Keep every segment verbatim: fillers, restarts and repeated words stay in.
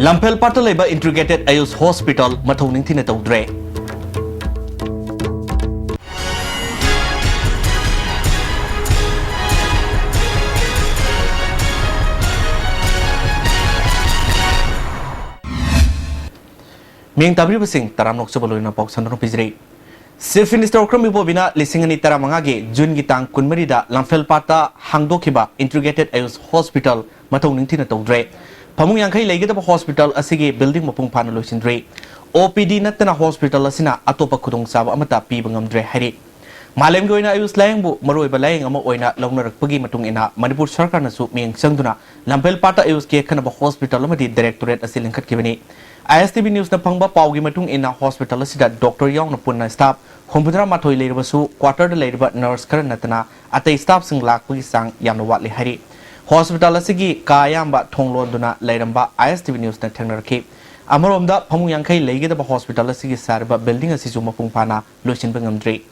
ꯂꯝꯐꯦꯜ ꯄꯥꯠꯇ ꯂꯩꯕ Integrated Ayush Hospital ꯃꯊꯧ ꯅꯤꯡꯊꯤꯅ ꯇꯧꯗ꯭ꯔꯦ꯫ ꯃꯤꯌꯦꯡ ꯇꯥꯕꯤꯔꯤꯕꯁꯤꯡ ꯇꯔꯥꯝꯅ ꯑꯣꯛꯆꯕ ꯂꯣꯏꯅꯅ ꯄꯥꯎ ꯁꯟꯗꯣꯛꯅ ꯄꯤꯖꯔꯤ꯫ Chief Minister ꯑꯣꯀ꯭ꯔꯝ ꯏꯕꯣꯕꯤꯅ ꯂꯤꯁꯤꯡ ꯑꯅꯤ ꯇꯔꯥꯃꯉꯥꯒꯤ ꯖꯨꯟꯒꯤ ꯇꯥꯡ ꯀꯨꯟꯃꯔꯤꯗ ꯂꯝꯐꯦꯜ ꯄꯥꯠꯇ ꯍꯥꯡꯗꯣꯛꯈꯤꯕ Integrated Ayush Hospital ꯃꯊꯧ ꯅꯤꯡꯊꯤꯅ ꯇꯧꯗ꯭ꯔꯦ꯫ ꯐꯃꯨꯡ ꯌꯥꯡꯈꯩ ꯂꯩꯒꯗꯕ hospital ꯑꯁꯤꯒꯤ building ꯃꯄꯨꯡ ꯐꯥꯅ ꯂꯣꯏꯁꯤꯟꯗ꯭ꯔꯤ꯫ OPD ꯅꯠꯇꯅ hospital ꯑꯁꯤꯅ ꯑꯇꯣꯞꯄ ꯈꯨꯗꯣꯡꯆꯥꯕ ꯑꯃꯠꯇ ꯄꯤꯕ ꯉꯝꯗ꯭ꯔꯦ ꯍꯥꯏꯔꯤ꯫ ꯃꯥꯂꯦꯝꯒꯤ ꯑꯣꯏꯅ ꯑꯌꯨꯁ ꯂꯥꯌꯦꯡꯕꯨ ꯃꯔꯨꯑꯣꯏꯕ ꯂꯥꯌꯦꯡ ꯑꯃ ꯑꯣꯏꯅ ꯂꯧꯅꯔꯛꯄꯒꯤ ꯃꯇꯨꯡ ꯏꯟꯅ ꯃꯅꯤꯄꯨꯔ ꯁꯔꯀꯥꯔꯅꯁꯨ ꯃꯤꯠꯌꯦꯡ ꯆꯪꯗꯨꯅ ꯂꯝꯐꯦꯜ ꯄꯥꯠꯇ ꯑꯌꯨꯁꯀꯤ ꯑꯈꯟꯅꯕ hospital ꯑꯃꯗꯤ directorate ꯑꯁꯤ ꯂꯤꯡꯈꯠꯈꯤꯕꯅꯤ꯫ ISTV News ꯅ ꯐꯪꯕ ꯄꯥꯎꯒꯤ ꯃꯇꯨꯡ ꯏꯟꯅ hospital ꯑꯁꯤꯗ doctor ꯌꯥꯎꯅ ꯄꯨꯟꯅ staff ꯍꯨꯝꯐꯨꯇꯔꯥ ꯃꯥꯊꯣꯏ ꯂꯩꯔꯕꯁꯨ quarter ꯗ ꯂꯩꯔꯤꯕ nurse ꯈꯔ ꯅꯠꯇꯅ ꯑꯇꯩ staff ꯁꯤꯡ ꯂꯥꯛꯄꯒꯤ ꯆꯥꯡ ꯌꯥꯝꯅ ꯋꯥꯠꯂꯤ ꯍꯥꯏꯔꯤ꯫ Hospital ꯑꯁꯤꯒꯤ ꯀꯥ ꯑꯌꯥꯝꯕ ꯊꯣꯡ ꯂꯣꯟꯗꯨꯅ ꯂꯩꯔꯝꯕ ISTV News ꯅ ꯊꯦꯡꯅꯔꯛꯈꯤ꯫ ꯑꯃꯔꯣꯝꯗ ꯐꯃꯨꯡ ꯌꯥꯡꯈꯩ ꯂꯩꯒꯗꯕ hospital ꯑꯁꯤꯒꯤ ꯁꯥꯔꯤꯕ building ꯑꯁꯤꯁꯨ ꯃꯄꯨꯡ ꯐꯥꯅ ꯂꯣꯏꯁꯤꯟꯕ ꯉꯝꯗ꯭ꯔꯤ꯫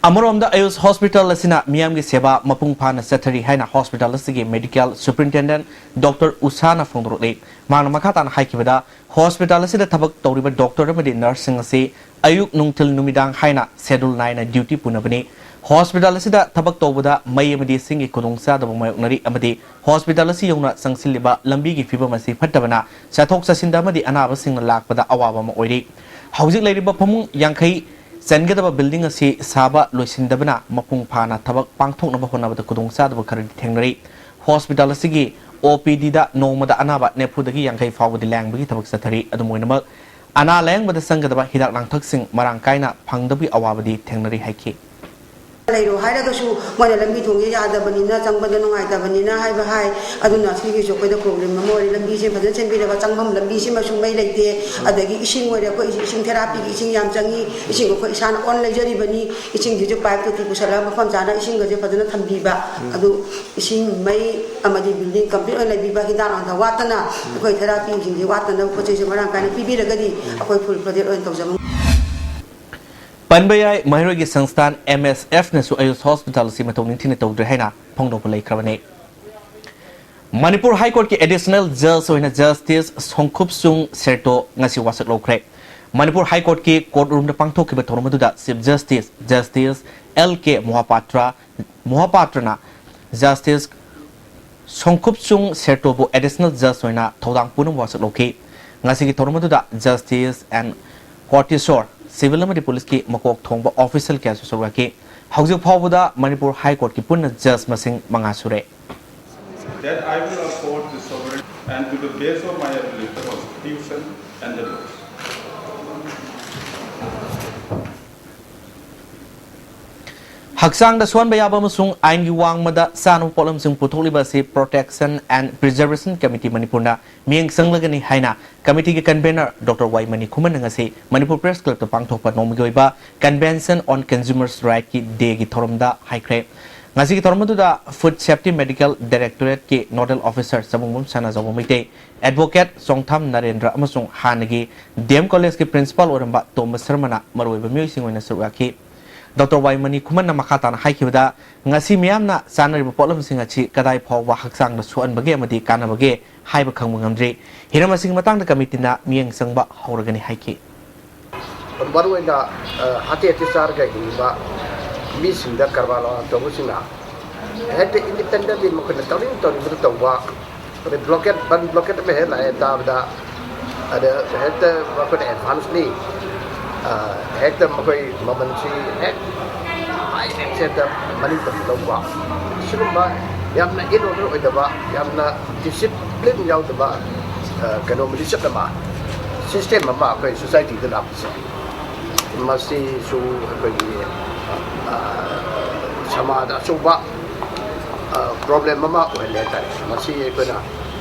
ꯑꯃꯔꯣꯝꯗ ꯑꯌꯨꯁ hospital ꯑꯁꯤꯅ ꯃꯤꯌꯥꯝꯒꯤ ꯁꯦꯕꯥ ꯃꯄꯨꯡ ꯐꯥꯅ ꯆꯠꯊꯔꯤ ꯍꯥꯏꯅ hospital ꯑꯁꯤꯒꯤ medical superintendent doctor ꯎꯁꯥꯅ ꯐꯣꯡꯗꯣꯔꯛꯂꯤ꯫ ꯃꯍꯥꯛꯅ ꯃꯈꯥ ꯇꯥꯅ ꯍꯥꯏꯈꯤꯕꯗ, hospital ꯑꯁꯤꯗ ꯊꯕꯛ ꯇꯧꯔꯤꯕ doctor ꯑꯃꯗꯤ nurse ꯁꯤꯡ ꯑꯁꯤ ꯑꯌꯨꯛ, ꯅꯨꯡꯊꯤꯜ, ꯅꯨꯃꯤꯗꯥꯡ ꯍꯥꯏꯅ schedule ꯅꯥꯏꯅ duty ꯄꯨꯅꯕꯅꯤ꯫ Hospital ꯑꯁꯤꯗ ꯊꯕꯛ ꯇꯧꯕꯗ ꯃꯩ ꯑꯃꯗꯤ ꯏꯁꯤꯡꯒꯤ ꯈꯨꯗꯣꯡꯆꯥꯗꯕ ꯃꯥꯌꯣꯛꯅꯔꯤ ꯑꯃꯗꯤ hospital ꯑꯁꯤ ꯌꯧꯅ ꯆꯪꯁꯤꯜꯂꯤꯕ ꯂꯝꯕꯤꯒꯤ ꯐꯤꯕꯝ ꯑꯁꯤ ꯐꯠꯇꯕꯅ ꯆꯠꯊꯣꯛ ꯆꯠꯁꯤꯟꯗ ꯑꯃꯗꯤ ꯑꯅꯥꯕꯁꯤꯡꯅ ꯂꯥꯛꯄꯗ ꯑꯋꯥꯕ ꯑꯃ ꯑꯣꯏꯔꯤ꯫ ꯍꯧꯖꯤꯛ ꯂꯩꯔꯤꯕ ꯐꯃꯨꯡ ꯌꯥꯡꯈꯩ ꯆꯟꯒꯗꯕ building ꯑꯁꯤ ꯁꯥꯕ ꯂꯣꯏꯁꯤꯟꯗꯕꯅ ꯃꯄꯨꯡ ꯐꯥꯅ ꯊꯕꯛ ꯄꯥꯡꯊꯣꯛꯅꯕ ꯍꯣꯠꯅꯕꯗ ꯈꯨꯗꯣꯡꯆꯥꯗꯕ ꯈꯔꯗꯤ ꯊꯦꯡꯅꯔꯤ꯫ Hospital ꯑꯁꯤꯒꯤ OPD ꯗ ꯅꯣꯡꯃꯗ ꯑꯅꯥꯕ ꯅꯤꯐꯨꯗꯒꯤ ꯌꯥꯡꯈꯩ ꯐꯥꯎꯕꯗꯤ ꯂꯥꯌꯦꯡꯕꯒꯤ ꯊꯕꯛ ꯆꯠꯊꯔꯤ꯫ ꯑꯗꯨꯝ ꯑꯣꯏꯅꯃꯛ, ꯑꯅꯥ ꯂꯥꯌꯦꯡꯕꯗ ꯆꯪꯒꯗꯕ ꯍꯤꯗꯥꯛ ꯂꯥꯡꯊꯛꯁꯤꯡ ꯃꯔꯥꯡ ꯀꯥꯏꯅ ꯐꯪꯗꯕꯒꯤ ꯑꯋꯥꯕꯗꯤ ꯊꯦꯡꯅꯔꯤ ꯍꯥꯏꯈꯤ꯫ ꯂꯩꯔꯣ ꯍꯥꯏꯔꯒꯁꯨ ꯃꯣꯏꯅ ꯂꯝꯕꯤ ꯊꯣꯡꯁꯦ ꯌꯥꯗꯕꯅꯤꯅ, ꯆꯪꯕꯗ ꯅꯨꯡꯉꯥꯏꯇꯕꯅꯤꯅ ꯍꯥꯏꯕ ꯍꯥꯏ꯫ ꯑꯗꯨꯅ ꯁꯤꯒꯤꯁꯨ ꯑꯩꯈꯣꯏꯗ problem ꯑꯃ ꯑꯣꯏꯔꯦ꯫ ꯂꯝꯕꯤꯁꯦ ꯐꯖꯅ ꯁꯦꯝꯕꯤꯔꯒ ꯆꯪꯐꯝ ꯂꯝꯕꯤꯁꯤꯃꯁꯨ ꯃꯩ ꯂꯩꯇꯦ꯫ ꯑꯗꯒꯤ ꯏꯁꯤꯡ ꯑꯣꯏꯔꯦ, ꯑꯩꯈꯣꯏ ꯏꯁꯤꯡ therapy ꯒꯤ ꯏꯁꯤꯡ ꯌꯥꯝ ꯆꯪꯉꯤ꯫ ꯏꯁꯤꯡ ꯑꯩꯈꯣꯏ ꯏꯁꯥꯅ own ꯂꯩꯖꯔꯤꯕꯅꯤ꯫ ꯏꯁꯤꯡꯁꯤꯁꯨ pipe ꯇꯣꯇꯤ ꯄꯨꯁꯜꯂꯒ ꯃꯐꯝ ꯆꯥꯅ ꯏꯁꯤꯡꯒꯁꯦ ꯐꯖꯅ ꯊꯝꯕꯤꯕ꯫ ꯑꯗꯨ ꯏꯁꯤꯡ, ꯃꯩ ꯑꯃꯗꯤ building complete ꯑꯣꯏꯅ ꯂꯩꯕꯤꯕ, ꯍꯤꯗꯥꯛ ꯂꯥꯡꯊꯛ ꯋꯥꯠꯇꯅ ꯑꯩꯈꯣꯏ therapy ꯁꯤꯡꯁꯦ ꯋꯥꯠꯇꯅꯕ ꯄꯣꯠ ꯆꯩꯁꯦ ꯃꯔꯥꯡ ꯀꯥꯏꯅ ꯄꯤꯕꯤꯔꯒꯗꯤ ꯑꯩꯈꯣꯏ full fledged ꯑꯣꯏꯅ ꯇꯧꯖꯕ ꯄꯟꯕ ꯌꯥꯏ, ꯃꯍꯩꯔꯣꯏꯒꯤ ꯁꯪꯁꯊꯥꯟ MSF ꯅꯁꯨ ꯑꯌꯨꯁ hospital ꯑꯁꯤ ꯃꯊꯧ ꯅꯤꯡꯊꯤꯅ ꯇꯧꯗ꯭ꯔꯦ ꯍꯥꯏꯅ ꯐꯣꯡꯗꯣꯛꯄ ꯂꯩꯈ꯭ꯔꯕꯅꯤ꯫ ꯃꯅꯤꯄꯨꯔ ꯍꯥꯏ ꯀꯣꯔꯠꯀꯤ ꯑꯦꯗꯤꯁꯅꯦꯜ ꯖꯖ ꯑꯣꯏꯅ ꯖꯁꯇꯤꯁ ꯁꯣꯡꯈꯨꯞꯁꯨꯡ ꯁꯦꯔꯇꯣ ꯉꯁꯤ ꯋꯥꯁꯛ ꯂꯧꯈ꯭ꯔꯦ꯫ ꯃꯅꯤꯄꯨꯔ ꯍꯥꯏ ꯀꯣꯔꯠꯀꯤ ꯀꯣꯔꯠ ꯔꯨꯝꯗ ꯄꯥꯡꯊꯣꯛꯈꯤꯕ ꯊꯧꯔꯝ ꯑꯗꯨꯗ ꯆꯤꯐ ꯖꯁꯇꯤꯁ, ꯖꯁꯇꯤꯁ ꯑꯦꯜ ꯀꯦ ꯃꯣꯍꯥꯄꯥꯇ꯭ꯔ, ꯃꯣꯍꯥꯄꯥꯇ꯭ꯔꯅ ꯖꯁꯇꯤꯁ ꯁꯣꯡꯈꯨꯞꯁꯨꯡ ꯁꯦꯔꯇꯣꯕꯨ ꯑꯦꯗꯤꯁꯅꯦꯜ ꯖꯁ ꯑꯣꯏꯅ ꯊꯧꯗꯥꯡ ꯄꯨꯅꯕ ꯋꯥꯁꯛ ꯂꯧꯈꯤ꯫ ꯉꯁꯤꯒꯤ ꯊꯧꯔꯝ ꯑꯗꯨꯗ ꯖꯁꯇꯤꯁ ꯑꯦꯟ ꯀꯣꯔꯇꯤꯁꯣꯔ, ꯁꯤꯚꯤꯜ ꯑꯃꯗꯤ ꯄꯨꯂꯤꯁꯀꯤ ꯃꯀꯣꯛ ꯊꯣꯡꯕ ꯑꯣꯐꯤꯁꯤꯌꯦꯜ ꯀꯌꯥꯁꯨ ꯁꯔꯨꯛ ꯌꯥꯈꯤ꯫ ꯍꯧꯖꯤꯛ ꯐꯥꯎꯕꯗ ꯃꯅꯤꯄꯨꯔ ꯍꯥꯏ ꯀꯣꯔꯠꯀꯤ ꯄꯨꯟꯅ ꯖꯁ ꯃꯁꯤꯡ ꯃꯉꯥ ꯁꯨꯔꯦ꯫ That I will uphold the sovereign and to the best of my ability the Constitution and the laws. ꯍꯛꯆꯥꯡꯗ ꯁꯣꯛꯍꯟꯕ ꯌꯥꯕ ꯑꯃꯁꯨꯡ ꯑꯥꯏꯟꯒꯤ ꯋꯥꯡꯃꯗ ꯆꯥꯅꯕ ꯄꯣꯠꯂꯝꯁꯤꯡ ꯄꯨꯊꯣꯛꯂꯤꯕ ꯑꯁꯤ Protection and Preservation Committee ꯃꯅꯤꯄꯨꯔꯅ ꯃꯤꯠꯌꯦꯡ ꯆꯪꯂꯒꯅꯤ ꯍꯥꯏꯅ ꯀꯃꯤꯇꯤꯒꯤ ꯀꯟꯚꯦꯅꯔ ꯗꯣꯛꯇꯔ ꯋꯥꯏ ꯃꯅꯤ ꯈꯨꯃꯟꯅ ꯉꯁꯤ ꯃꯅꯤꯄꯨꯔ ꯄ꯭ꯔꯦꯁ ꯀ꯭ꯂꯕꯇ ꯄꯥꯡꯊꯣꯛꯄ ꯅꯣꯡꯃꯒꯤ ꯑꯣꯏꯕ Convention on Consumer's Rightꯀꯤ ꯗꯦꯒꯤ ꯊꯧꯔꯝꯗ ꯍꯥꯏꯈ꯭ꯔꯦ꯫ ꯉꯁꯤꯒꯤ ꯊꯧꯔꯝ ꯑꯗꯨꯗ ꯐꯨꯗ ꯁꯦꯐꯇꯤ ꯃꯦꯗꯤꯀꯦꯜ ꯗꯥꯏꯔꯦꯛꯇꯣꯔꯦꯠꯀꯤ nodal officer Chabungbam Sanajaoba Meitei, advocate Chongtham Narendra ꯑꯃꯁꯨꯡ ꯍꯥꯟꯅꯒꯤ ꯗꯤ ꯑꯦꯝ ꯀꯣꯂꯦꯖꯀꯤ ꯄ꯭ꯔꯤꯟꯁꯤꯄꯥꯜ ꯑꯣꯏꯔꯝꯕ ꯇꯣꯝꯕ ꯁꯔꯃꯅ ꯃꯔꯨꯑꯣꯏꯕ ꯃꯤꯑꯣꯏꯁꯤꯡ ꯑꯣꯏꯅ ꯁꯔꯨꯛ ꯌꯥꯈꯤ꯫ ꯗꯣꯛꯇꯔ ꯋꯥꯏ ꯃꯅꯤ ꯈꯨꯃꯟꯅ ꯃꯈꯥ ꯇꯥꯅ ꯍꯥꯏꯈꯤꯕꯗ, ꯉꯁꯤ ꯃꯤꯌꯥꯝꯅ ꯆꯥꯅꯔꯤꯕ ꯄꯣꯠꯂꯝꯁꯤꯡ ꯑꯁꯤ ꯀꯗꯥꯏ ꯐꯥꯎꯕ ꯍꯛꯆꯥꯡꯗ ꯁꯣꯛꯍꯟꯕꯒꯦ ꯑꯃꯗꯤ ꯀꯥꯟꯅꯕꯒꯦ ꯍꯥꯏꯕ ꯈꯪꯕ ꯉꯝꯗ꯭ꯔꯤ꯫ ꯍꯤꯔꯝ ꯑꯁꯤꯒꯤ ꯃꯇꯥꯡꯗ ꯀꯃꯤꯇꯤꯅ ꯃꯤꯠꯌꯦꯡ ꯆꯪꯕ ꯍꯧꯔꯒꯅꯤ ꯍꯥꯏꯈꯤ꯫ ꯃꯔꯨꯑꯣꯏꯅ, ꯑ, ꯍꯥꯇꯦ ꯍꯥꯇꯦ ꯆꯥꯔꯒ ꯍꯤꯡꯕ ꯃꯤꯁꯤꯡꯗ ꯀꯔꯕꯥꯔ ꯇꯧꯕꯁꯤꯡꯅ ꯍꯦꯛꯇ ꯏꯟꯗꯤꯄꯦꯟꯗꯦꯟꯂꯤ ꯃꯈꯣꯏꯅ ꯇꯧꯅꯤꯡ ꯇꯧꯅꯤꯡꯕꯗ ꯇꯧꯕ, ꯑꯗꯩ ꯕ꯭ꯂꯣꯀꯦꯠ, ꯕꯟ ꯕ꯭ꯂꯣꯀꯦꯠ ꯑꯃ ꯍꯦꯛ ꯂꯥꯛꯑꯦ ꯇꯥꯕꯗ, ꯑꯗ ꯍꯦꯛꯇ ꯃꯈꯣꯏꯅ ꯑꯦꯗꯚꯥꯟꯁꯂꯤ, ꯑ, ꯍꯦꯛꯇ ꯃꯈꯣꯏ ꯃꯃꯜꯁꯤ ꯍꯦꯛ ꯍꯥꯏ ꯔꯦꯠꯁꯦ ꯍꯦꯛꯇ ꯃꯅꯤꯡ ꯇꯝꯅ ꯂꯧꯕ, ꯁꯤꯒꯨꯝꯕ ꯌꯥꯝꯅ ꯏꯟ ꯑꯣꯔꯗꯔ ꯑꯣꯏꯗꯕ, ꯌꯥꯝꯅ ꯗꯤꯁꯤꯄ꯭ꯂꯤꯟ ꯌꯥꯎꯗꯕ, ꯑ, ꯀꯩꯅꯣ, ꯃꯤꯂꯤꯁꯟ ꯑꯃ, ꯁꯤꯁꯇꯦꯝ ꯑꯃ ꯑꯩꯈꯣꯏ ꯁꯣꯁꯥꯏꯇꯤꯗ ꯂꯥꯛꯄꯁꯦ, ꯃꯁꯤꯁꯨ ꯑꯩꯈꯣꯏꯒꯤ, ꯑ, ꯁꯃꯥꯖꯗ ꯑꯆꯧꯕ, ꯑ, ꯄ꯭ꯔꯣꯕ꯭ꯂꯦꯝ ꯑꯃ ꯑꯣꯏꯍꯜꯂꯦ ꯍꯥꯏꯇꯥꯔꯦ꯫ ꯃꯁꯤ ꯑꯩꯈꯣꯏꯅ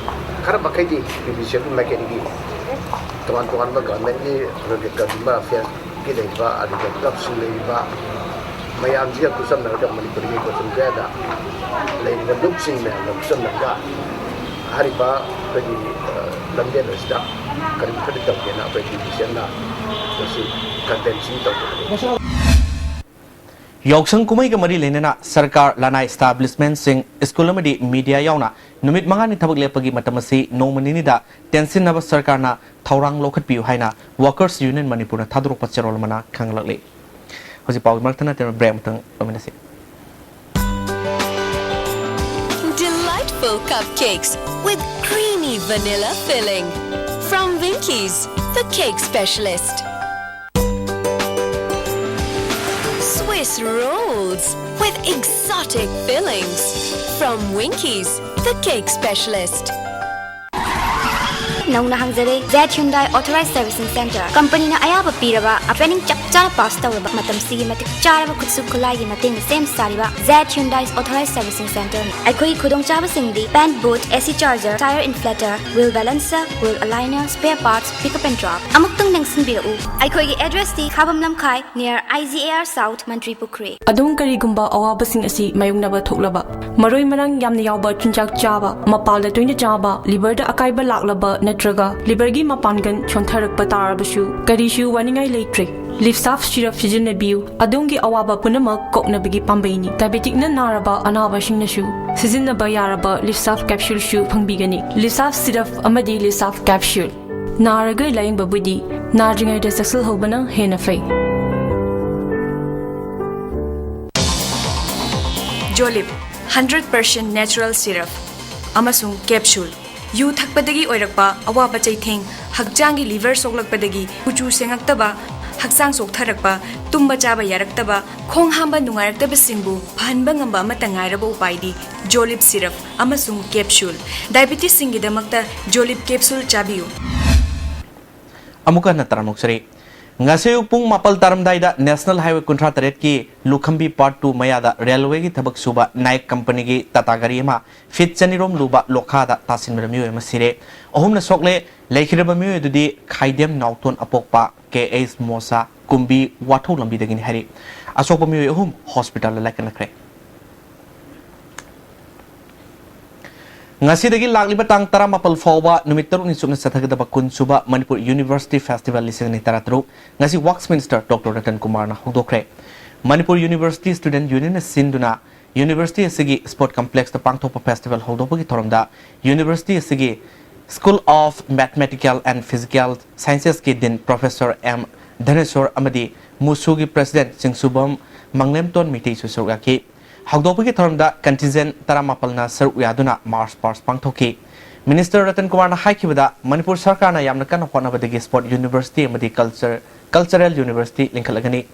ꯈꯔ ꯃꯈꯩꯗꯤ ꯄꯤ ꯕꯤ ꯁꯤ ꯑꯦꯜꯒꯤ ꯃꯥꯏꯀꯩꯗꯒꯤ ꯇꯣꯉꯥꯟ ꯇꯣꯉꯥꯟꯕ ꯒꯚꯔꯟꯃꯦꯟꯠꯀꯤ ꯑꯩꯈꯣꯏꯒꯤ ꯀꯟꯖꯨꯃꯔ ꯑꯐꯤꯌꯔꯁꯀꯤ ꯂꯩꯔꯤꯕ, ꯑꯗꯨꯒ ꯀ꯭ꯂꯕꯁꯤꯡ ꯂꯩꯔꯤꯕ ꯃꯌꯥꯝꯁꯤꯒ ꯈꯨꯠꯁꯝꯅꯔꯒ ꯃꯅꯤꯄꯨꯔꯒꯤ ꯀꯣꯆꯤꯡ ꯀꯌꯥꯗ ꯂꯩꯔꯤꯕ ꯂꯨꯞꯁꯤꯡ ꯃꯌꯥꯝꯒ ꯈꯨꯠꯁꯝꯅꯔꯒ ꯍꯥꯏꯔꯤꯕ ꯑꯩꯈꯣꯏꯒꯤ, ꯑ, ꯂꯝꯖꯦꯜ ꯑꯁꯤꯗ ꯀꯔꯤ ꯈꯔ ꯇꯧꯒꯦꯅ ꯑꯩꯈꯣꯏ ꯄꯤ ꯕꯤ ꯁꯤ ꯑꯦꯜꯅ ꯃꯁꯤ ꯀꯟꯚꯦꯟꯁꯟ ꯇꯧꯖꯕꯅꯤ꯫ ꯌꯥꯎꯁꯪ ꯀꯨꯝꯍꯩꯒ ꯃꯔꯤ ꯂꯩꯅꯅ ꯁꯔꯀꯥꯔ, ꯂꯅꯥꯏ establishment ꯁꯤꯡ, ꯁ꯭ꯀꯨꯜ ꯑꯃꯗꯤ media ꯌꯥꯎꯅ ꯅꯨꯃꯤꯠ ꯃꯉꯥꯅꯤ ꯊꯕꯛ ꯂꯦꯞꯄꯒꯤ ꯃꯇꯝ ꯑꯁꯤ ꯅꯣꯡꯃ ꯅꯤꯅꯤꯗ ꯇꯦꯟꯁꯤꯟꯅꯕ ꯁꯔꯀꯥꯔꯅ ꯊꯧꯔꯥꯡ ꯂꯧꯈꯠꯄꯤꯌꯨ ꯍꯥꯏꯅ Workers Union ꯃꯅꯤꯄꯨꯔꯅ ꯊꯥꯗꯣꯔꯛꯄ ꯆꯦꯔꯣꯜ ꯑꯃꯅ ꯈꯪꯍꯜꯂꯛꯂꯤ꯫ ꯍꯧꯖꯤꯛ ꯄꯥꯎꯒꯤ ꯃꯔꯛꯇ ꯅꯠꯇꯅ break ꯑꯃꯇꯪ ꯂꯧꯃꯤꯟꯅꯁꯤ꯫ Delightful cupcakes with creamy vanilla filling. From Winkies, the cake specialist. Swiss rolls with exotic fillings. From Winkies, the cake specialist. ꯅꯧꯅ ꯍꯥꯡꯖꯔꯦ Z Hyundai authorise servicing centre. ꯀꯝꯄꯅꯤꯅ ꯑꯌꯥꯕ ꯄꯤꯔꯕ, training ꯆꯞ ꯆꯥꯅ ꯄꯥꯁ ꯇꯧꯔꯕ, ꯃꯇꯝꯁꯤꯒꯤ ꯃꯇꯤꯛ ꯆꯥꯔꯕ ꯈꯨꯠꯁꯨ ꯈꯨꯠꯂꯥꯏꯒꯤ ꯃꯇꯦꯡꯅ ꯁꯦꯝ ꯁꯥꯔꯤꯕ ꯖꯦꯠ ꯍ꯭ꯌꯨꯟꯗꯥꯏ ꯑꯣꯊꯣꯔꯥꯏꯖ ꯁꯔꯚꯤꯁꯤꯡ ꯁꯦꯟꯇꯔꯅꯤ꯫ ꯑꯩꯈꯣꯏꯒꯤ ꯈꯨꯗꯣꯡꯆꯥꯕꯁꯤꯡꯗꯤ paint boot, AC charger, tyre inflator, wheel balancer, wheel aligner, spare parts, pick up and drop꯫ ꯑꯃꯨꯛꯇꯪ ꯅꯤꯡꯁꯤꯡꯕꯤꯔꯛꯎ, ꯑꯩꯈꯣꯏꯒꯤ address ꯇꯤ Khabam Lamkhai, near IGAR South, ꯃꯟꯇ꯭ꯔꯤ ꯄꯨꯈ꯭ꯔꯤ꯫ ꯑꯗꯣꯝ ꯀꯔꯤꯒꯨꯝꯕ ꯑꯋꯥꯕꯁꯤꯡ ꯑꯁꯤ ꯃꯥꯌꯣꯛꯅꯕ ꯊꯣꯛꯂꯕ, ꯃꯔꯣꯏ ꯃꯔꯥꯡ ꯌꯥꯝꯅ ꯌꯥꯎꯕ ꯆꯤꯟꯖꯥꯛ ꯆꯥꯕ, ꯃꯄꯥꯜꯗ ꯇꯣꯏꯅ ꯆꯥꯕ, liver ꯗ ꯑꯀꯥꯏꯕ ꯂꯥꯛꯂꯕ ꯅꯠꯇ꯭ꯔꯒ liver ꯒꯤ ꯃꯄꯥꯡꯒꯜ ꯁꯣꯟꯊꯔꯛꯄ ꯇꯥꯔꯕꯁꯨ, ꯀꯔꯤꯁꯨ ꯋꯥꯅꯤꯡꯉꯥꯏ ꯂꯩꯇ꯭ꯔꯦ꯫ Livsaf syrup ꯁꯤꯖꯤꯟꯅꯕꯤꯌꯨ꯫ ꯑꯗꯣꯝꯒꯤ ꯑꯋꯥꯕ ꯄꯨꯝꯅꯃꯛ ꯀꯣꯛꯅꯕꯒꯤ ꯄꯥꯝꯕꯩꯅꯤ꯫ Diabetic ꯅ ꯅꯥꯔꯕ ꯑꯅꯥꯕꯁꯤꯡꯅꯁꯨ ꯁꯤꯖꯤꯟꯅꯕ ꯌꯥꯔꯕ Livsaf capsule ꯁꯨ ꯐꯪꯕꯤꯒꯅꯤ꯫ Livsaf syrup ꯑꯃꯗꯤ Livsaf capsule꯫ ꯅꯥꯔꯒ ꯂꯥꯌꯦꯡꯕꯕꯨꯗꯤ ꯅꯥꯗ꯭ꯔꯤꯉꯩꯗ ꯆꯦꯛꯁꯤꯜꯍꯧꯕꯅ ꯍꯦꯟꯅ ꯐꯩ꯫ Jolib hundred percent natural syrup ꯑꯃꯁꯨꯡ capsule꯫ ꯌꯨ ꯊꯛꯄꯗꯒꯤ ꯑꯣꯏꯔꯛꯄ ꯑꯋꯥꯕ ꯆꯩꯊꯦꯡ, ꯍꯛꯆꯥꯡꯒꯤ liver ꯁꯣꯛꯂꯛꯄꯗꯒꯤ ꯀꯨꯆꯨ ꯁꯦꯡꯉꯛꯇꯕ, ꯍꯛꯆꯥꯡ ꯆꯣꯛꯊꯔꯛꯄ, ꯇꯨꯝꯕ ꯆꯥꯕ ꯌꯥꯔꯛꯇꯕ, ꯈꯣꯡ ꯍꯥꯝꯕ ꯅꯨꯡꯉꯥꯏꯔꯛꯇꯕꯁꯤꯡꯕꯨ ꯐꯍꯟꯕ ꯉꯝꯕ ꯑꯃꯠꯇ ꯉꯥꯏꯔꯕ ꯎꯄꯥꯏꯗꯤ Jolib syrup ꯑꯃꯁꯨꯡ capsule꯫ Diabetes ꯁꯤꯡꯒꯤꯗꯃꯛꯇ Jolib capsule ꯆꯥꯕꯤꯌꯨ꯫ ꯑꯃꯨꯛꯀ ꯍꯟꯅ ꯇꯔꯥꯝꯅ ꯑꯣꯛꯆꯔꯤ꯫ ꯉꯁꯤ ꯑꯌꯨꯛ ꯄꯨꯡ ꯃꯥꯄꯜ ꯇꯥꯔꯝꯗꯥꯏꯗ National Highway ꯀꯨꯟꯊ꯭ꯔꯥ ꯇꯔꯦꯠꯀꯤ ꯂꯨꯈꯝꯕꯤ Part two ꯃꯌꯥꯗ railway ꯒꯤ ꯊꯕꯛ ꯁꯨꯕ Nike company ꯒꯤ Tata ꯒꯥꯔꯤ ꯑꯃ feet ꯆꯅꯤꯔꯣꯝ ꯂꯨꯕ ꯂꯣꯈꯥꯗ ꯇꯥꯁꯤꯟꯕꯗ ꯃꯤꯑꯣꯏ ꯑꯃ ꯁꯤꯔꯦ, ꯑꯍꯨꯝꯅ ꯁꯣꯛꯂꯦ꯫ ꯂꯩꯈꯤꯗ꯭ꯔꯕ ꯃꯤꯑꯣꯏ ꯑꯗꯨꯗꯤ ꯈꯥꯏꯗꯦꯝ ꯅꯥꯎꯇꯣꯟ ꯑꯄꯣꯛꯄ, ꯀꯦ ꯑꯩꯆ ꯃꯣꯁꯥ, ꯀꯨꯝꯕꯤ ꯋꯥꯊꯧ ꯂꯝꯕꯤꯗꯒꯤꯅꯤ ꯍꯥꯏꯔꯤ꯫ ꯑꯁꯣꯛꯄ ꯃꯤꯑꯣꯏ ꯑꯍꯨꯝ hospital ꯗ ꯂꯥꯏꯀꯠꯅꯈ꯭ꯔꯦ꯫ ꯉꯁꯤꯗꯒꯤ ꯂꯥꯛꯂꯤꯕ ꯇꯥꯡ ꯇꯔꯥꯃꯥꯄꯜ ꯐꯥꯎꯕ ꯅꯨꯃꯤꯠ ꯇꯔꯨꯛꯅꯤ ꯆꯨꯞꯅ ꯆꯠꯊꯒꯗꯕ ꯀꯨꯟꯁꯨꯕ ꯃꯅꯤꯄꯨꯔ University Festival ꯂꯤꯁꯤꯡ ꯑꯅꯤ ꯇꯔꯥꯇꯔꯨꯛ ꯉꯁꯤ Works Minister Doctor ꯔꯇꯟ ꯀꯨꯃꯥꯔꯅ ꯍꯧꯗꯣꯛꯈ꯭ꯔꯦ꯫ ꯃꯅꯤꯄꯨꯔ ꯌꯨꯅꯤꯚꯔꯁꯤꯇꯤ ꯁ꯭ꯇꯨꯗꯦꯟꯠ ꯌꯨꯅꯤꯌꯟꯅ ꯁꯤꯟꯗꯨꯅ ꯌꯨꯅꯤꯚꯔꯁꯤꯇꯤ ꯑꯁꯤꯒꯤ ꯁ꯭ꯄꯣꯔꯠ ꯀꯝꯄ꯭ꯂꯦꯛꯁꯇ ꯄꯥꯡꯊꯣꯛꯄ ꯐꯦꯁꯇꯤꯚꯦꯜ ꯍꯧꯗꯣꯛꯄꯒꯤ ꯊꯧꯔꯝꯗ ꯌꯨꯅꯤꯚꯔꯁꯤꯇꯤ ꯑꯁꯤꯒꯤ School of Mathematical and Physical Sciences ꯀꯤ ꯗꯤꯟ ꯄ꯭ꯔꯣꯐꯦꯁꯔ ꯑꯦꯝ ꯙꯅꯦꯁꯣꯔ ꯑꯃꯗꯤ ꯃꯨꯁꯨꯒꯤ ꯄ꯭ꯔꯦꯁꯤꯗꯦꯟꯠ ꯆꯤꯡꯁꯨꯕꯝ ꯃꯪꯂꯦꯝꯇꯣꯟ ꯃꯤꯇꯩꯁꯨ ꯁꯔꯨꯛ ꯌꯥꯈꯤ꯫ ꯍꯧꯗꯣꯛꯄꯒꯤ ꯊꯧꯔꯝꯗ ꯀꯟꯇꯤꯟꯖꯦꯟꯠ ꯇꯔꯥꯃꯥꯄꯜꯅ ꯁꯔꯨꯛ ꯌꯥꯗꯨꯅ ꯃꯥꯔꯆ ꯄꯥꯁ ꯄꯥꯡꯊꯣꯛꯈꯤ꯫ ꯃꯤꯅꯤꯁꯇꯔ ꯔꯇꯟ ꯀꯨꯃꯥꯔꯅ ꯍꯥꯏꯈꯤꯕꯗ, ꯃꯅꯤꯄꯨꯔ ꯁꯔꯀꯥꯔꯅ ꯌꯥꯝꯅ ꯀꯟꯅ ꯍꯣꯠꯅꯕꯗꯒꯤ ꯁ꯭ꯄꯣꯔꯠ ꯌꯨꯅꯤꯚꯔꯁꯤꯇꯤ ꯑꯃꯗꯤ ꯀꯜꯆꯔ, ꯀꯜꯆꯔꯦꯜ ꯌꯨꯅꯤꯚꯔꯁꯤꯇꯤ ꯂꯤꯡꯈꯠꯂꯒꯅꯤ꯫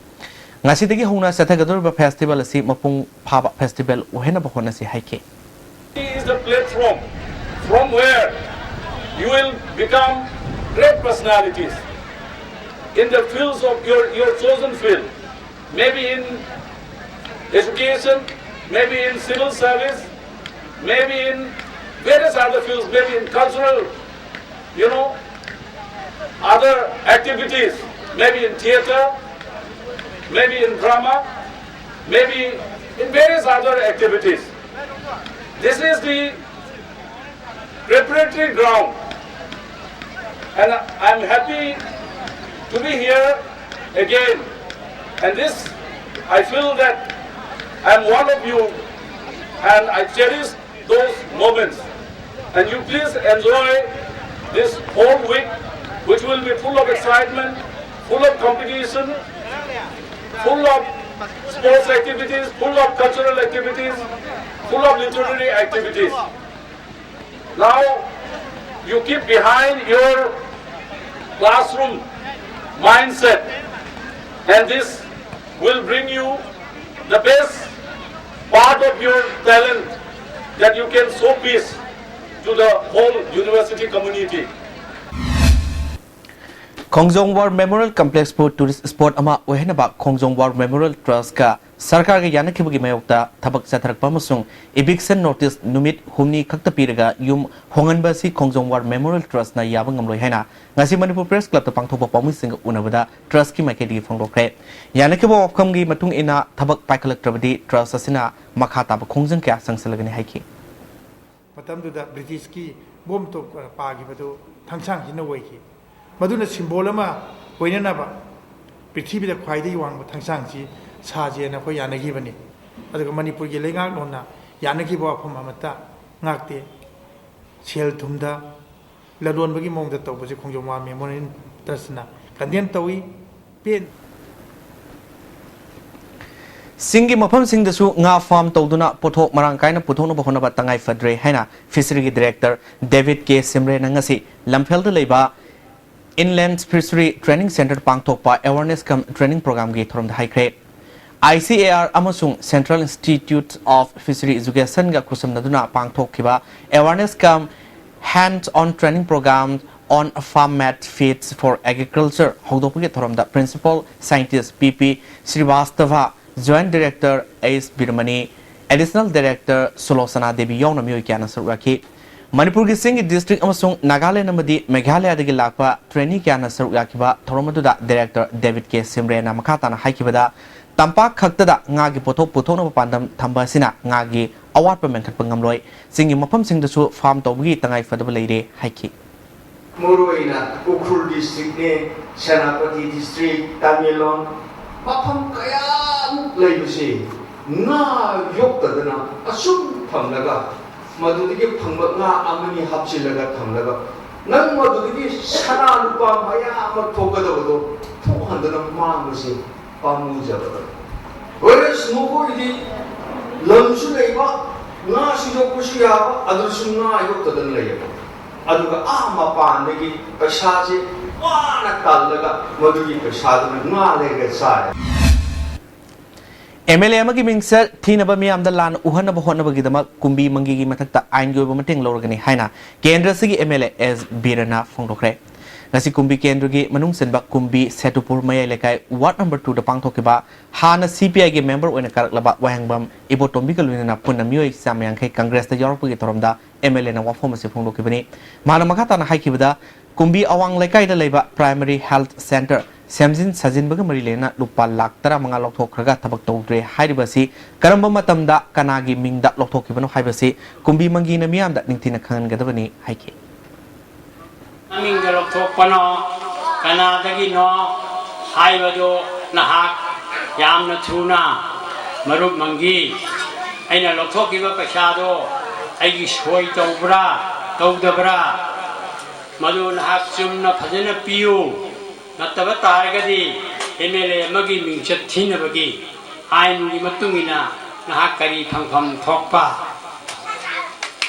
ꯉꯁꯤꯗꯒꯤ ꯍꯧꯅ ꯆꯠꯊꯒꯗꯧꯔꯤꯕ ꯐꯦꯁꯇꯤꯚꯦꯜ ꯑꯁꯤ ꯃꯄꯨꯡ ꯐꯥꯕ ꯐꯦꯁꯇꯤꯚꯦꯜ ꯑꯣꯏꯍꯟꯅꯕ ꯍꯣꯠꯅꯁꯤ ꯍꯥꯏꯈꯤ꯫ Is the platform from where you will become great personalities in the fields of your, your chosen field, maybe in education, maybe in civil service, maybe in various other fields, maybe in cultural, you know, other activities, maybe in theater, maybe in drama, maybe in various other activities. This is the preparatory ground, and I'm happy to be here again. And this, I feel that I'm one of you, and I cherish those moments. And you please enjoy this whole week, which will be full of excitement, full of competition, full of sports activities, full of cultural activities, full of literary activities. Now, you keep behind your classroom mindset, and this will bring you the best part of your talent that you can showcase to the whole university community. Khongjom war memorial ꯀꯝꯄ꯭ꯂꯦꯛꯁꯄꯨ tourist spot ꯑꯃ ꯑꯣꯏꯍꯟꯅꯕ ꯈꯣꯡꯖꯣꯝ war memorial ꯇ꯭ꯔꯁꯀ ꯁꯔꯀꯥꯔꯒ ꯌꯥꯅꯈꯤꯕꯒꯤ ꯃꯥꯌꯣꯛꯇ ꯊꯕꯛ ꯆꯠꯊꯔꯛꯄ ꯑꯃꯁꯨꯡ eviction notice ꯅꯨꯃꯤꯠ ꯍꯨꯝꯅꯤ ꯈꯛꯇ ꯄꯤꯔꯒ ꯌꯨꯝ ꯍꯣꯡꯍꯟꯕ ꯑꯁꯤ ꯈꯣꯡꯖꯣꯝ ꯋꯥꯔ ꯃꯦꯃꯣꯔꯤꯌꯦꯜ ꯇ꯭ꯔꯁꯅ ꯌꯥꯕ ꯉꯝꯂꯣꯏ ꯍꯥꯏꯅ ꯉꯁꯤ ꯃꯅꯤꯄꯨꯔ ꯄ꯭ꯔꯦꯁ ꯀ꯭ꯂꯕꯇ ꯄꯥꯡꯊꯣꯛꯄ ꯄꯥꯎꯃꯤꯁꯤꯡꯒ ꯎꯅꯕꯗ ꯇ꯭ꯔꯁꯀꯤ ꯃꯥꯏꯀꯩꯗꯒꯤ ꯐꯣꯡꯗꯣꯛꯈ꯭ꯔꯦ꯫ ꯌꯥꯅꯈꯤꯕ ꯋꯥꯐꯝꯒꯤ ꯃꯇꯨꯡ ꯏꯟꯅ ꯊꯕꯛ ꯄꯥꯏꯈꯠꯂꯛꯇ꯭ꯔꯕꯗꯤ ꯇ꯭ꯔꯁ ꯑꯁꯤꯅ ꯃꯈꯥ ꯇꯥꯕ ꯈꯣꯡꯖꯪ ꯀꯌꯥ ꯆꯪꯁꯤꯜꯂꯒꯅꯤ ꯍꯥꯏꯈꯤ꯫ ꯃꯇꯝꯗꯨꯗ ꯕ꯭ꯔꯤꯇꯤꯁꯀꯤ ꯕꯣꯝ ꯇꯣꯞ ꯄꯥꯈꯤꯕꯗꯨ ꯊꯥꯡꯁꯥꯡꯁꯤꯅ ꯑꯣꯏꯈꯤ꯫ ꯃꯗꯨꯅ ꯁꯤꯝꯕꯣꯜ ꯑꯃ ꯑꯣꯏꯅꯅꯕ ꯄ꯭ꯔꯤꯊꯤꯕꯤꯗ ꯈ꯭ꯋꯥꯏꯗꯒꯤ ꯋꯥꯡꯕ ꯊꯥꯡꯁꯥꯡꯁꯤ ꯁꯥꯖꯦꯅ ꯑꯩꯈꯣꯏ ꯌꯥꯅꯈꯤꯕꯅꯤ꯫ ꯑꯗꯨꯒ ꯃꯅꯤꯄꯨꯔꯒꯤ ꯂꯩꯉꯥꯛꯂꯣꯟꯅ ꯌꯥꯅꯈꯤꯕ ꯋꯥꯐꯝ ꯑꯃꯠꯇ ꯉꯥꯛꯇꯦ꯫ ꯁꯦꯜ ꯊꯨꯝꯗ ꯂꯂꯣꯟꯕꯒꯤ ꯃꯑꯣꯡꯗ ꯇꯧꯕꯁꯦ ꯈꯣꯡꯖꯣꯝ ꯋꯥꯔ ꯃꯦꯃꯣꯔꯤꯌꯦꯜ ꯇ꯭ꯔꯁꯅ ꯀꯟꯗꯦꯝ ꯇꯧꯏ꯫ ꯄꯦꯟ ꯆꯤꯡꯒꯤ ꯃꯐꯝꯁꯤꯡꯗꯁꯨ ꯉꯥ ꯐꯥꯔꯝ ꯇꯧꯗꯨꯅ ꯄꯣꯠꯊꯣꯛ ꯃꯔꯥꯡ ꯀꯥꯏꯅ ꯄꯨꯊꯣꯛꯅꯕ ꯍꯣꯠꯅꯕ ꯇꯉꯥꯏ ꯐꯗ꯭ꯔꯦ ꯍꯥꯏꯅ ꯐꯤꯁꯔꯤꯒꯤ ꯗꯤꯔꯦꯛꯇꯔ ꯗꯦꯕꯤꯠ ꯀꯦ ꯁꯤꯝꯔꯦꯅ ꯉꯁꯤ ꯂꯝꯐꯦꯜꯗ ꯂꯩꯕ Inland Fishery Training Centre ꯄꯥꯡꯊꯣꯛꯄ awareness cum training programꯒꯤ ꯊꯧꯔꯝꯗ ꯍꯥꯏꯈ꯭ꯔꯦ꯫ I C A R ꯑꯃꯁꯨꯡ Central Institute of Fishery Educationꯒ ꯈꯨꯠꯁꯝꯅꯗꯨꯅ ꯄꯥꯡꯊꯣꯛꯈꯤꯕ awareness cum hands-on training program on farm-made feeds for agriculture ꯍꯧꯗꯣꯛꯄꯒꯤ ꯊꯧꯔꯝꯗ Principal Scientist P P Srivastava, Joint Director H Birmani, Additional Director Sulosana Devi ꯌꯥꯎꯅ ꯃꯤꯑꯣꯏ ꯀꯌꯥꯅ ꯁꯔꯨꯛ ꯌꯥꯈꯤ꯫ ꯃꯅꯤꯄꯨꯔꯒꯤ ꯆꯤꯡꯒꯤ district ꯑꯃꯁꯨꯡ ꯅꯥꯒꯥꯂꯦꯟ ꯑꯃꯗꯤ ꯃꯦꯘꯥꯂꯌꯥꯗꯒꯤ ꯂꯥꯛꯄ trainee ꯀꯌꯥꯅ ꯁꯔꯨꯛ ꯌꯥꯈꯤꯕ ꯊꯧꯔꯝ ꯑꯗꯨꯗ Director David K ꯁꯤꯝꯔꯦꯅ ꯃꯈꯥ ꯇꯥꯅ ꯍꯥꯏꯈꯤꯕꯗ, ꯇꯝꯄꯥꯛ ꯈꯛꯇꯗ ꯉꯥꯒꯤ ꯄꯣꯠꯊꯣꯛ ꯄꯨꯊꯣꯛꯅꯕ ꯄꯥꯟꯗꯝ ꯊꯝꯕ ꯑꯁꯤꯅ ꯉꯥꯒꯤ ꯑꯋꯥꯠꯄ ꯃꯦꯟꯈꯠꯄ ꯉꯝꯂꯣꯏ꯫ ꯆꯤꯡꯒꯤ ꯃꯐꯝꯁꯤꯡꯗꯁꯨ farm ꯇꯧꯕꯒꯤ ꯇꯉꯥꯏ ꯐꯗꯕ ꯂꯩꯔꯦ ꯍꯥꯏꯈꯤ꯫ ꯃꯔꯨꯑꯣꯏꯅ ꯎꯈ꯭ꯔꯨꯜ districtꯅꯦ, ꯁꯦꯅꯥꯄꯇꯤ district, ꯇꯃꯦꯡꯂꯣꯡ, ꯃꯐꯝ ꯀꯌꯥꯃꯨꯛ ꯂꯩꯕꯁꯤ ꯉꯥ ꯌꯣꯛꯇꯗꯅ ꯑꯁꯨꯝ ꯊꯝꯂꯒ, ꯃꯗꯨꯗꯒꯤ ꯐꯪꯕ ꯉꯥ ꯑꯃꯅꯤ ꯍꯥꯞꯆꯤꯜꯂꯒ ꯊꯝꯂꯒ, ꯅꯪ ꯃꯗꯨꯗꯒꯤ ꯁꯅꯥ ꯂꯨꯄꯥ ꯃꯌꯥꯝ ꯑꯃ ꯊꯣꯛꯀꯗꯕꯗꯣ ꯊꯣꯛꯍꯟꯗꯅ ꯃꯥꯡꯕꯁꯤ ꯄꯥꯝꯃꯨꯖꯕꯗꯣ꯫ Whereas ꯃꯈꯣꯏꯗꯤ ꯂꯝꯁꯨ ꯂꯩꯕ, ꯉꯥꯁꯨ ꯌꯣꯛꯄꯁꯨ ꯌꯥꯕ, ꯑꯗꯨꯁꯨ ꯉꯥ ꯌꯣꯛꯇꯗꯅ ꯂꯩꯌꯦꯕ꯫ ꯑꯗꯨꯒ ꯑꯥ ꯃꯄꯥꯟꯗꯒꯤ ꯄꯩꯁꯥꯁꯦ ꯋꯥꯅ ꯇꯥꯜꯂꯒ ꯃꯗꯨꯒꯤ ꯄꯩꯁꯥꯗꯨꯅ ꯉꯥ ꯂꯩꯔꯒ ꯆꯥꯔꯦ꯫ M L A ꯑꯃꯒꯤ ꯃꯤꯡꯆꯠ ꯊꯤꯅꯕ ꯃꯤꯌꯥꯝꯗ ꯂꯥꯟ ꯎꯍꯟꯅꯕ ꯍꯣꯠꯅꯕꯒꯤꯗꯃꯛ ꯀꯨꯝꯕꯤ ꯃꯪꯒꯤꯒꯤ ꯃꯊꯛꯇ ꯑꯥꯏꯟꯒꯤ ꯑꯣꯏꯕ ꯃꯇꯦꯡ ꯂꯧꯔꯒꯅꯤ ꯍꯥꯏꯅ ꯀꯦꯟꯗ꯭ꯔꯁꯤꯒꯤ M L A S ꯕꯤꯔꯦꯟꯅ ꯐꯣꯡꯗꯣꯛꯈ꯭ꯔꯦ꯫ ꯉꯁꯤ ꯀꯨꯝꯕꯤ ꯀꯦꯟꯗ꯭ꯔꯒꯤ ꯃꯅꯨꯡ ꯆꯟꯕ ꯀꯨꯝꯕꯤ ꯁꯦꯇꯨꯄꯨꯔ ꯃꯌꯥꯏ ꯂꯩꯀꯥꯏ ward number twoꯗ ꯄꯥꯡꯊꯣꯛꯈꯤꯕ ꯍꯥꯟꯅ C P Iꯒꯤ member ꯑꯣꯏꯅ ꯀꯥꯔꯛꯂꯕ ꯋꯥꯍꯦꯡꯕꯝ ꯏꯕꯣꯇꯣꯝꯕꯤꯒ ꯂꯣꯏꯅꯅ ꯄꯨꯟꯅ ꯃꯤꯑꯣꯏ ꯆꯥꯝꯃ ꯌꯥꯡꯈꯩ ꯀꯪꯒ꯭ꯔꯦꯁꯇ ꯌꯥꯎꯔꯛꯄꯒꯤ ꯊꯧꯔꯝꯗ M L Aꯅ ꯋꯥꯐꯝ ꯑꯁꯤ ꯐꯣꯡꯗꯣꯛꯈꯤꯕꯅꯤ꯫ ꯃꯍꯥꯛꯅ ꯃꯈꯥ ꯇꯥꯅ ꯍꯥꯏꯈꯤꯕꯗ, ꯀꯨꯝꯕꯤ ꯑꯋꯥꯡ ꯂꯩꯀꯥꯏꯗ ꯂꯩꯕ primary health centre ꯁꯦꯝꯖꯤꯟ ꯁꯥꯖꯤꯟꯕꯒ ꯃꯔꯤ ꯂꯩꯅꯅ ꯂꯨꯄꯥ ꯂꯥꯈ ꯇꯔꯥꯃꯉꯥ ꯂꯧꯊꯣꯛꯈ꯭ꯔꯒ ꯊꯕꯛ ꯇꯧꯗ꯭ꯔꯦ ꯍꯥꯏꯔꯤꯕ ꯑꯁꯤ ꯀꯔꯝꯕ ꯃꯇꯝꯗ ꯀꯅꯥꯒꯤ ꯃꯤꯡꯗ ꯂꯧꯊꯣꯛꯈꯤꯕꯅꯣ ꯍꯥꯏꯕꯁꯤ ꯀꯨꯝꯕꯤ ꯃꯪꯒꯤꯅ ꯃꯤꯌꯥꯝꯗ ꯅꯤꯡꯊꯤꯅ ꯈꯪꯍꯟꯒꯗꯕꯅꯤ ꯍꯥꯏꯈꯤ꯫ ꯃꯤꯡꯗ ꯂꯧꯊꯣꯛꯄꯅꯣ, ꯀꯅꯥꯗꯒꯤꯅꯣ ꯍꯥꯏꯕꯗꯨ ꯅꯍꯥꯛ ꯌꯥꯝꯅ ꯊꯨꯅ, ꯃꯔꯨꯞ ꯃꯪꯒꯤ, ꯑꯩꯅ ꯂꯧꯊꯣꯛꯈꯤꯕ ꯄꯩꯁꯥꯗꯣ ꯑꯩꯒꯤ ꯁꯣꯏ ꯇꯧꯕ꯭ꯔꯥ, ꯇꯧꯗꯕ꯭ꯔꯥ, ꯃꯗꯨ ꯅꯍꯥꯛ ꯆꯨꯝꯅ ꯐꯖꯅ ꯄꯤꯌꯨ꯫ ꯅꯠꯇꯕ ꯇꯥꯔꯒꯗꯤ ꯑꯦꯝ ꯑꯦꯜ ꯑꯦ ꯑꯃꯒꯤ ꯃꯤꯡꯆꯠ ꯊꯤꯅꯕꯒꯤ ꯑꯥꯏꯟꯒꯤ ꯃꯇꯨꯡ ꯏꯟꯅ ꯅꯍꯥꯛ ꯀꯔꯤ ꯐꯪꯐꯝ ꯊꯣꯛꯄ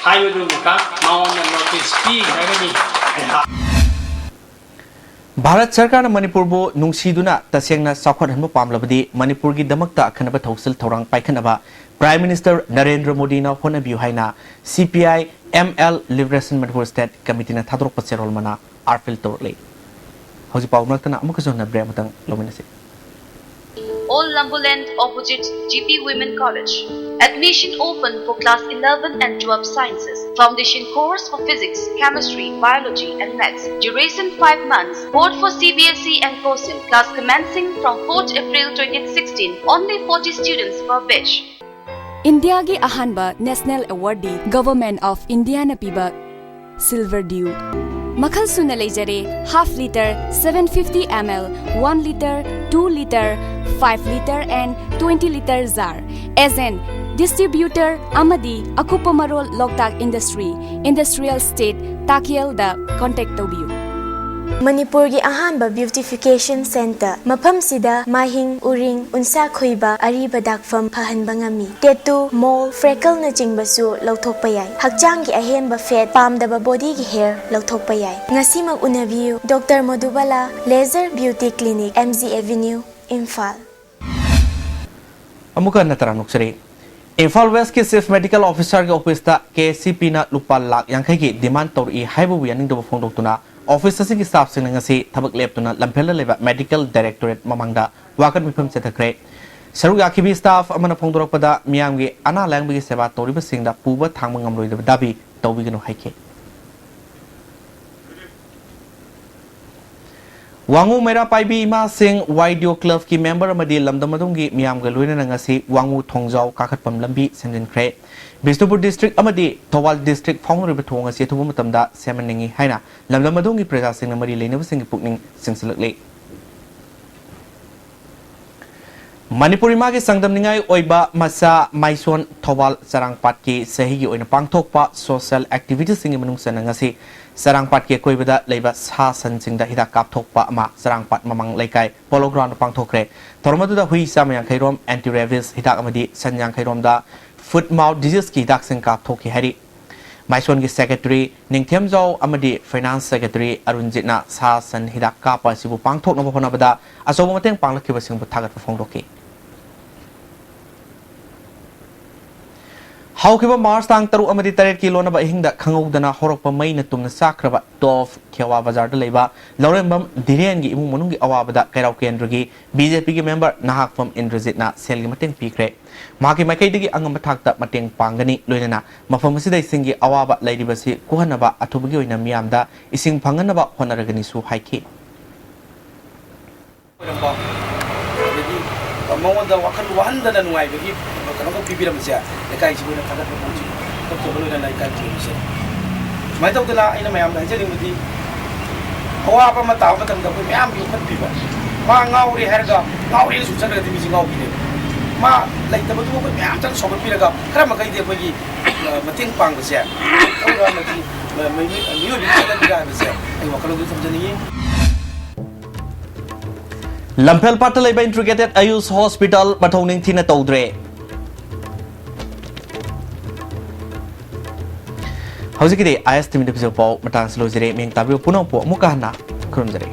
ꯍꯥꯏꯕꯗꯨꯃꯈꯛ ꯃꯉꯣꯟꯗ ꯅꯣꯇꯤꯁ ꯄꯤꯈ꯭ꯔꯒꯅꯤ꯫ ꯑꯩꯍꯥꯛ ꯚꯥꯔꯠ ꯁꯔꯀꯥꯔꯅ ꯃꯅꯤꯄꯨꯔꯕꯨ ꯅꯨꯡꯁꯤꯗꯨꯅ ꯇꯁꯦꯡꯅ ꯆꯥꯎꯈꯠꯍꯟꯕ ꯄꯥꯝꯂꯕꯗꯤ ꯃꯅꯤꯄꯨꯔꯒꯤꯗꯃꯛꯇ ꯑꯈꯟꯅꯕ ꯊꯧꯁꯤꯜ ꯊꯧꯔꯥꯡ ꯄꯥꯏꯈꯠꯅꯕ Prime Minister ꯅꯔꯦꯟꯗ꯭ꯔ ꯃꯣꯗꯤꯅ ꯍꯣꯠꯅꯕꯤꯌꯨ ꯍꯥꯏꯅ C P I M L Liberation Manipur State Committeeꯅ ꯊꯥꯗꯣꯔꯛꯄ ꯆꯦꯔꯣꯜ ꯑꯃꯅ ꯑꯥꯔꯐꯤꯜ ꯇꯧꯔꯛꯂꯤ꯫ ꯍꯧꯖꯤꯛ ꯄꯥꯎ ꯃꯔꯛꯇꯅ ꯑꯃꯨꯛꯀꯁꯨ ꯍꯟꯅ ꯕ꯭ꯔꯦꯛ ꯑꯃꯇꯪ ꯂꯧꯃꯤꯟꯅꯁꯤ꯫ Old Lambuland, opposite G P Women College. Admission open for class eleven and twelve sciences. Foundation course for physics, chemistry, biology, and maths. Duration five months. Board for C B S E and COSEM. Class commencing from fourth April twenty sixteen. Only forty students per batch. ꯏꯟꯗꯤꯌꯥꯒꯤ ꯑꯍꯥꯟꯕ national ꯑꯦꯋꯥꯔꯗꯤ government of ꯏꯟꯗꯤꯌꯥꯅ ꯄꯤꯕ silver Diu. ꯃꯈꯜ ꯁꯨꯅ ꯂꯩꯖꯔꯦ: half litre, seven fifty M L, one litre, two litre, five litre and twenty litre jar꯫ Agent, distributor ꯑꯃꯗꯤ ꯑꯀꯨꯞꯄ ꯃꯔꯣꯜ ꯂꯣꯛꯇꯥꯛ industry, industrial state, ꯇꯥꯀꯦꯜꯗ contact ꯇꯧꯕꯤꯌꯨ꯫ ꯃꯅꯤꯄꯨꯔꯒꯤ ꯑꯍꯥꯟꯕ beautification centre꯫ ꯃꯐꯝꯁꯤꯗ ꯃꯥꯏꯍꯤꯡ, ꯎꯔꯤꯡ, ꯎꯟꯁꯥ ꯈꯣꯏꯕ, ꯑꯔꯤꯕ ꯗꯥꯛꯐꯝ ꯐꯍꯟꯕ ꯉꯝꯃꯤ꯫ Tattoo, mole, freckleꯅꯆꯤꯡꯕꯁꯨ ꯂꯧꯊꯣꯛꯄ ꯌꯥꯏ꯫ ꯍꯛꯆꯥꯡꯒꯤ ꯑꯍꯦꯟꯕ fat, ꯄꯥꯝꯗꯕ bodyꯒꯤ hair ꯂꯧꯊꯣꯛꯄ ꯌꯥꯏ꯫ ꯉꯁꯤꯃꯛ ꯎꯅꯕꯤꯌꯨ꯫ Doctor ꯃꯣꯗꯨꯕꯥꯂꯥ, Laser Beauty Clinic, M G Avenue, Imphal. ꯑꯃꯨꯛꯀ ꯍꯟꯅ ꯇꯔꯥꯝꯅ ꯑꯣꯛꯆꯔꯤ꯫ ꯏꯝꯐꯥꯜ ꯋꯦꯁꯀꯤ Chief Medical Officerꯒꯤ officeꯇ K S C Pꯅ ꯂꯨꯄꯥ ꯂꯥꯈ ꯌꯥꯡꯈꯩꯒꯤ demand ꯇꯧꯔꯛꯏ ꯍꯥꯏꯕꯕꯨ ꯌꯥꯅꯤꯡꯗꯕ ꯐꯣꯡꯗꯣꯛꯇꯨꯅ office ꯑꯁꯤꯒꯤ staffꯁꯤꯡꯅ ꯉꯁꯤ ꯊꯕꯛ ꯂꯦꯞꯇꯨꯅ ꯂꯝꯐꯦꯜꯗ ꯂꯩꯕ Medical Directorate ꯃꯃꯥꯡꯗ ꯋꯥꯀꯠ ꯃꯤꯐꯝ ꯆꯠꯊꯈ꯭ꯔꯦ꯫ ꯁꯔꯨꯛ ꯌꯥꯈꯤꯕꯤ staff ꯑꯃꯅ ꯐꯣꯡꯗꯣꯔꯛꯄꯗ ꯃꯤꯌꯥꯝꯒꯤ ꯑꯅꯥ ꯂꯥꯌꯦꯡꯕꯒꯤ ꯁꯦꯕꯥ ꯇꯧꯔꯤꯕꯁꯤꯡꯗ ꯄꯨꯕ ꯊꯥꯡꯕ ꯉꯝꯂꯣꯏꯗꯕ ꯗꯥꯕꯤ ꯇꯧꯕꯤꯒꯅꯨ ꯍꯥꯏꯈꯤ꯫ ꯋꯥꯉꯨ ꯃꯩꯔꯥ ꯄꯥꯏꯕꯤ ꯏꯃꯥꯁꯤꯡ ꯋꯥꯏꯗꯤꯌꯣ clubꯀꯤ member ꯑꯃꯗꯤ ꯂꯝꯗꯝ ꯑꯗꯨꯝꯒꯤ ꯃꯤꯌꯥꯝꯒ ꯂꯣꯏꯅꯅ ꯉꯁꯤ ꯋꯥꯉꯨ ꯊꯣꯡꯖꯥꯎ ꯀꯥꯈꯠꯐꯝ ꯂꯝꯕꯤ ꯁꯦꯝꯖꯤꯟꯈ꯭ꯔꯦ꯫ ꯕꯤꯁꯅꯨꯄꯨꯔ district ꯑꯃꯗꯤ ꯊꯧꯕꯥꯜ district ꯐꯥꯎꯅꯔꯤꯕ ꯊꯣꯡ ꯑꯁꯤ ꯑꯊꯨꯕ ꯃꯇꯝꯗ ꯁꯦꯝꯍꯟꯅꯤꯡꯏ ꯍꯥꯏꯅ ꯂꯝꯗꯝ ꯑꯗꯨꯝꯒꯤ ꯄ꯭ꯔꯖꯥꯁꯤꯡꯅ ꯃꯔꯤ ꯂꯩꯅꯕꯁꯤꯡꯒꯤ ꯄꯨꯛꯅꯤꯡ ꯆꯤꯡꯁꯤꯜꯂꯛꯂꯤ꯫ ꯃꯅꯤꯄꯨꯔ ꯏꯃꯥꯒꯤ ꯆꯥꯡꯗꯝꯅꯤꯡꯉꯥꯏ ꯑꯣꯏꯕ ꯃꯆꯥ ꯃꯥꯏꯁꯣꯟ ꯊꯧꯕꯥꯜ ꯆꯔꯥꯡꯄꯥꯠꯀꯤ ꯆꯍꯤꯒꯤ ꯑꯣꯏꯅ ꯄꯥꯡꯊꯣꯛꯄ social activityꯁꯤꯡꯒꯤ ꯃꯅꯨꯡ ꯆꯟꯅ ꯉꯁꯤ ꯆꯔꯥꯡꯄꯥꯠꯀꯤ ꯑꯀꯣꯏꯕꯗ ꯂꯩꯕ ꯁꯥ ꯁꯟꯁꯤꯡꯗ ꯍꯤꯗꯥꯛ ꯀꯥꯞꯊꯣꯛꯄ ꯑꯃ ꯆꯔꯥꯡꯄꯥꯠ ꯃꯃꯥꯡ ꯂꯩꯀꯥꯏ Polo Groundꯗ ꯄꯥꯡꯊꯣꯛꯈ꯭ꯔꯦ꯫ ꯊꯧꯔꯝ ꯑꯗꯨꯗ ꯍꯨꯏ ꯆꯥꯝꯃ ꯌꯥꯡꯈꯩ ꯔꯣꯝ, anti rabies ꯍꯤꯗꯥꯛ ꯑꯃꯗꯤ ꯁꯟ ꯌꯥꯡꯈꯩ ꯔꯣꯝꯗ foot mouth diseaseꯀꯤ ꯍꯤꯗꯥꯛꯁꯤꯡ ꯀꯥꯞꯊꯣꯛꯈꯤ ꯍꯥꯏꯔꯤ꯫ ꯃꯥꯏꯁꯣꯟꯒꯤ secretary ꯅꯤꯡꯊꯦꯝꯖꯥꯎ ꯑꯃꯗꯤ finance secretary ꯑꯔꯨꯟꯖꯤꯠꯅ ꯁꯥ ꯁꯟ ꯍꯤꯗꯥꯛ ꯀꯥꯞꯄ ꯑꯁꯤꯕꯨ ꯄꯥꯡꯊꯣꯛꯅꯕ ꯍꯣꯠꯅꯕꯗ ꯑꯆꯧꯕ ꯃꯇꯦꯡ ꯄꯥꯡꯂꯛꯈꯤꯕꯁꯤꯡꯕꯨ ꯊꯥꯒꯠꯄ ꯐꯣꯡꯗꯣꯛꯈꯤ꯫ ꯍꯧꯈꯤꯕ ꯃꯥꯔꯆ ꯇꯥꯡ ꯇꯔꯨꯛ ꯑꯃꯗꯤ ꯇꯔꯦꯠꯀꯤ ꯂꯣꯟꯅꯕ ꯑꯍꯤꯡꯗ ꯈꯪꯍꯧꯗꯅ ꯍꯧꯔꯛꯄ ꯃꯩꯅ ꯇꯨꯝꯅ ꯆꯥꯛꯈ꯭ꯔꯕ ꯇꯣꯞ ꯈꯦꯋꯥ ꯕꯖꯥꯔꯗ ꯂꯩꯕ ꯂꯧꯔꯦꯝꯕꯝ ꯙꯤꯔꯦꯟꯒꯤ ꯏꯃꯨꯡ ꯃꯅꯨꯡꯒꯤ ꯑꯋꯥꯕꯗ ꯀꯩꯔꯥꯎ ꯀꯦꯟꯗ꯭ꯔꯒꯤ BJPꯒꯤ member ꯅꯍꯥꯛꯄꯝ ꯏꯟꯗ꯭ꯔꯖꯤꯠꯅ ꯁꯦꯜꯒꯤ ꯃꯇꯦꯡ ꯄꯤꯈ꯭ꯔꯦ꯫ ꯃꯍꯥꯛꯀꯤ ꯃꯥꯏꯀꯩꯗꯒꯤ ꯑꯉꯝꯕ ꯊꯥꯛꯇ ꯃꯇꯦꯡ ꯄꯥꯡꯒꯅꯤ, ꯂꯣꯏꯅꯅ ꯃꯐꯝ ꯑꯁꯤꯗ ꯏꯁꯤꯡꯒꯤ ꯑꯋꯥꯕ ꯂꯩꯔꯤꯕꯁꯤ ꯀꯣꯛꯍꯟꯅꯕ ꯑꯊꯨꯕꯒꯤ ꯑꯣꯏꯅ ꯃꯤꯌꯥꯝꯗ ꯏꯁꯤꯡ ꯐꯪꯍꯟꯅꯕ ꯍꯣꯠꯅꯔꯒꯅꯤꯁꯨ ꯍꯥꯏꯈꯤ꯫ ꯑꯣꯏꯔꯝꯕ, ꯑꯗꯒꯤ ꯃꯉꯣꯟꯗ ꯋꯥꯈꯜ ꯋꯥꯍꯟꯗꯅ ꯅꯨꯡꯉꯥꯏꯕꯒꯤ ꯀꯩꯅꯣꯒ ꯄꯤꯕꯤꯔꯝꯕꯁꯦ ꯂꯩꯀꯥꯏꯁꯤꯒꯤ ꯑꯣꯏꯅ ꯊꯥꯒꯠꯄ ꯐꯣꯡꯗꯣꯛꯆꯩ꯫ ꯂꯣꯏꯅꯅ ꯂꯩꯀꯥꯏ ꯊꯦꯡꯕꯁꯦ꯫ ꯁꯨꯃꯥꯏꯅ ꯇꯧꯗꯅ ꯑꯩꯅ ꯃꯌꯥꯝꯗ ꯍꯥꯏꯖꯅꯤꯡꯕꯗꯤ, ꯑꯋꯥꯕ ꯑꯃ ꯇꯥꯕ ꯃꯇꯝꯗ ꯑꯩꯈꯣꯏ ꯃꯌꯥꯝ ꯌꯣꯛꯈꯠꯄꯤꯕ꯫ ꯃꯥ ꯉꯥꯎꯔꯦ ꯍꯥꯏꯔꯒ ꯉꯥꯎꯔꯦꯅ ꯁꯨꯝ ꯆꯠꯈ꯭ꯔꯒꯗꯤ ꯃꯤꯁꯦ ꯉꯥꯎꯈꯤꯅꯦꯕ꯫ ꯃꯥ ꯂꯩꯇꯕꯗꯨꯕꯨ ꯑꯩꯈꯣꯏ ꯃꯌꯥꯝ ꯆꯪ ꯁꯧꯒꯠꯄꯤꯔꯒ ꯈꯔ ꯃꯈꯩꯗꯤ ꯑꯩꯈꯣꯏꯒꯤ, ꯑ, ꯃꯇꯦꯡ ꯄꯥꯡꯕꯁꯦ ꯇꯧꯔꯛꯑꯒꯗꯤ, ꯑ, ꯃꯤꯑꯣꯏ-, ꯃꯤꯑꯣꯏꯕꯒꯤ ꯆꯠꯅꯕꯤꯔ ꯍꯥꯏꯕꯁꯦ ꯑꯩ ꯋꯥꯈꯜꯂꯣꯟꯗ ꯊꯝꯖꯅꯤꯡꯉꯤ꯫ ꯂꯝꯐꯦꯜ ꯄꯥꯠꯇ ꯂꯩꯕ Integrated Ayush Hospital ꯃꯊꯧ ꯅꯤꯡꯊꯤꯅ ꯇꯧꯗ꯭ꯔꯦ꯫ ꯍꯧꯖꯤꯛꯀꯤꯗꯤ ISTVꯗ ꯄꯤꯖꯕ ꯄꯥꯎ ꯃꯇꯥꯡꯁꯤ ꯂꯣꯏꯖꯔꯦ꯫ ꯃꯤꯌꯦꯡ ꯇꯥꯕꯤꯌꯨ ꯄꯨꯝꯅꯃꯛꯄꯨ ꯑꯃꯨꯛꯀ ꯍꯟꯅ ꯈꯨꯔꯨꯝꯖꯔꯤ꯫